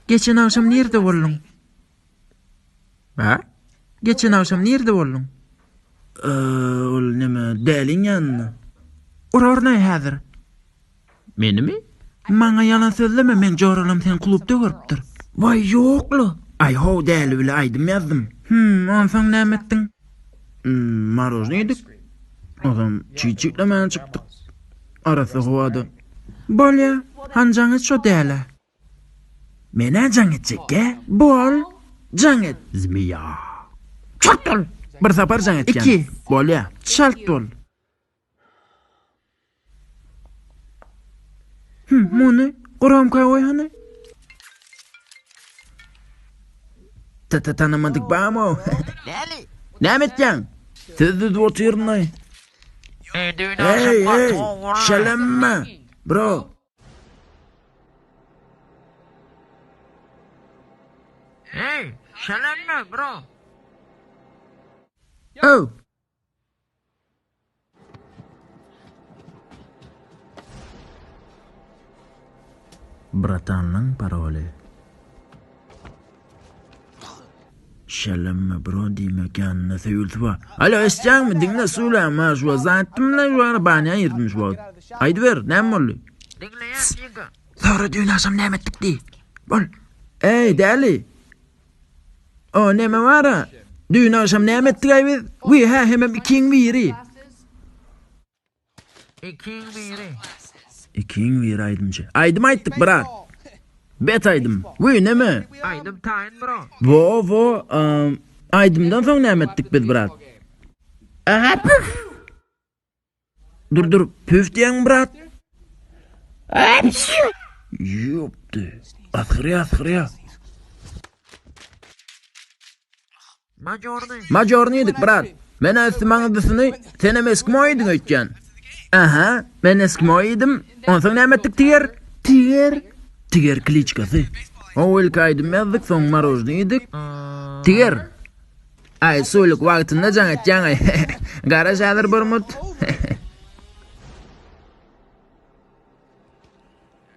Geçen agşam nirde bolduň? Hä? Geçen agşam nirde bolduň? Ol neme, däliň ýanynda. Uraryn-aý häzir. Menimi? Maňa ýalan sözleme, meň joralam seni klubda görüpdir. Waý, ýok-la. Aý, how, däli bile aýdym ýazdym. Hüm, onsoň näme etdiň? Marožnyý iýdik. Ozam çiý-çiýlemäne çykdyk. Arassa howada. Bolýa, hany jaň et şo dälä. Men-ä jaň etjek-gä. Bol, jaň et. Zmiýa. Çalt bol! Bir sapar jaň etýän. Iki. Bolýa. Çalt bol. Hüm, muny gromka goý hany. Ta-ta tanamadyk bamy? Näme etýäň? Söz düzüp otyryn-aý. Eý, eý, şelemme, bro. Eý, şelemme, bro. Öw! Bratanlaň paroly. Şelemme bro diýmek ýanynda söýülsi bar. Alo eşitýäňmi diňle Sula ma şu wagt zat etdim la şu ara banýa girdim şu wagt. Aýdyber näme boldy? Diňleýän Figa. Sora düýn agşam näme etdik diý. Bol. Eý däli. O neme bara? Düýn agşam näme etdik-aý biz? Wiý, hä, hemem ikiň biri. Ikiň biri. Ikiň biri aýdymçy. Aýdym aýtdyk, brat. Bet aýdym. Wiý, neme? Aýdym taýyn, bro. Wo, wo, aýdymdan soň näme etdik biz, brat? Aha, püf! Dur dur püf diýeň brat. Ýopdy. Asgyrýa asgyrýa. Majorny. Majorny iýdik brat. Men üsti maňyzlysyny, senem eskimo iýdiň öýtýän. Aha, men eskimo iýdim. Onsoň näme etdik tiger? Tiger. Tiger kliçkasy. Ho ilki aýdym ýazdyk, soň marožny iýdik. Tiger. Aý Sulik wagtynda jaň etýäňaý. Garaş häzir bir mut.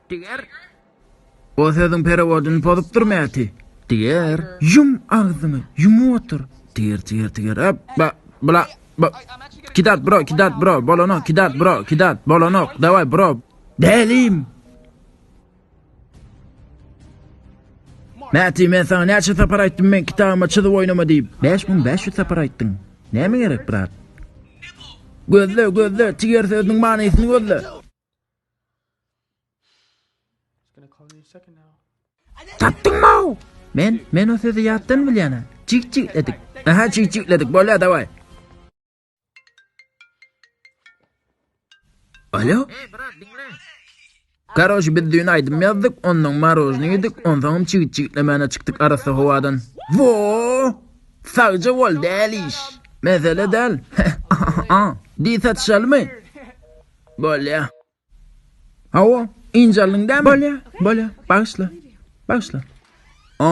Diger. O sözüň perewodyny pozupdyr Mäti. Diger. Ýum agzyňy, ýumup otur. Tiger, tiger, tiger. Ap, ba, bla, ba. Kidat bro, kidat bro, bolanok, kidat bro, kidat, bolanok, daway bro. Dälim. Mäti, men saňa näçe sapar aýtdym men kitabyma çyzyp oýnama diýip. 5500 sapar aýtdyň. Näme gerek, brat? Gözle, gözle, tiger sözüniň manysyny gözle. Tapdyňmy? Men, men o sözi ýatdan bilýän-ä. Jik-jikledik. Aha, jik-jikledik. Bolýar, dawaý. Alo? Ey brat diňle. Karoç biz düýn aýdym ýazdyk, ondan marožny iýdik, onsoňam çigit çigitlemäne çykdyk arassa howadan. Wo! Sagja bol däl iş. Mesele däl. Diý satyşalymy? Bolýa. Hawa, ynjaldyň dämi? Bolýa, bolýa, bagyşla, bagyşla. O,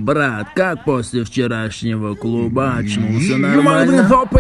brat, kak posle wçeraşnýego kluba açnulsa Ýum agzyňy normalno? sopy!